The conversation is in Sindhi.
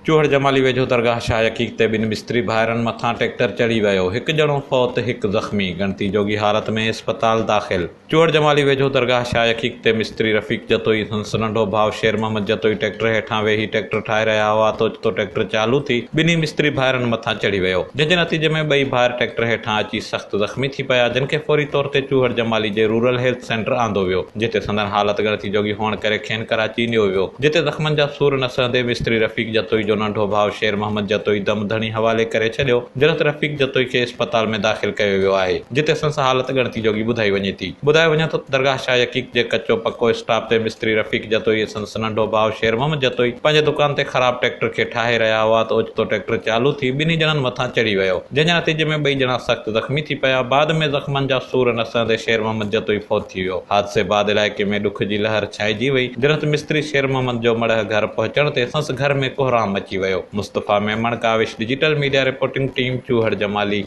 چوهڙ جمالي ويجهو درگاهه شاهه عقيق تي ٻن مستري ڀائرن مٿان ٽيڪٽر چڙهي ويو، هڪ ڄڻو فوت، هڪ زخمي، ڳڻتي جوڳي حالت ۾ اسپتال داخل. چوهڙ جمالي ويجهو درگاهه شاهه عقيق تي مستري رفيق جتوئي سندس ننڍو ڀاء شير محمد جتوئي ٽيڪٽر هيٺان ويهي ٽيڪٽر ٺاهي رهيا هئا ته اوچتو ٽيڪٽر چالو ٿي ٻنهي مستري ڀائرن مٿان چڙهي ويو، جنهن جي نتيجي ۾ ٻئي ڀائر ٽيڪٽر هيٺان اچي سخت زخمي ٿي پيا، جن کي فوري طور تي چوهڙ جمالي جي رورل هيلٿ سينٽر آندو ويو، جتي سندن حالت ڳڻتي جوڳي هئڻ ڪري کين ڪراچي نيو ويو. جتي زخمن جا سور نه سهندي مستري رفيق جتوئي جو ننڍو ڀاء شير محمد جتوئي دم ڌڻي حوالي ڪري ڇڏيو، جڏهن ته رفيق جتوئي کي اسپتال ۾ داخل ڪيو ويو آهي، جتي سندس حالت ڳڻتي جوڳي ٻڌائي وڃي ٿي. ٻڌايو وڃي ٿو ته درگاهه شاهه عقيق جي ڪچو پڪو اسٽاپ تي مستري رفيق جتوئي ۽ سندس ننڍو ڀاء شير محمد جتوئي پنهنجي دڪان تي خراب ٽريڪٽر کي ٺاهي رهيا هئا ته اوچتو ٽريڪٽر چالو ٿي ٻنهي ڄڻن مٿان چڙهي ويو، جنهن جي نتيجي ۾ ٻئي ڄڻا سخت زخمي ٿي پيا، بعد ۾ زخمن جا سور نه سهندي شير محمد جتوئي فوت ٿي ويو. حادثي بعد علائقي ۾ ڏک جي لهر ڇائجي وئي، جڏهن ته مستري شير محمد جو مڙهه گهر پهچڻ تي سندس گهر ۾ ڪهرام مچي ويو. Mustafa Memon, Kawish digital media reporting team, Chohar Jamali.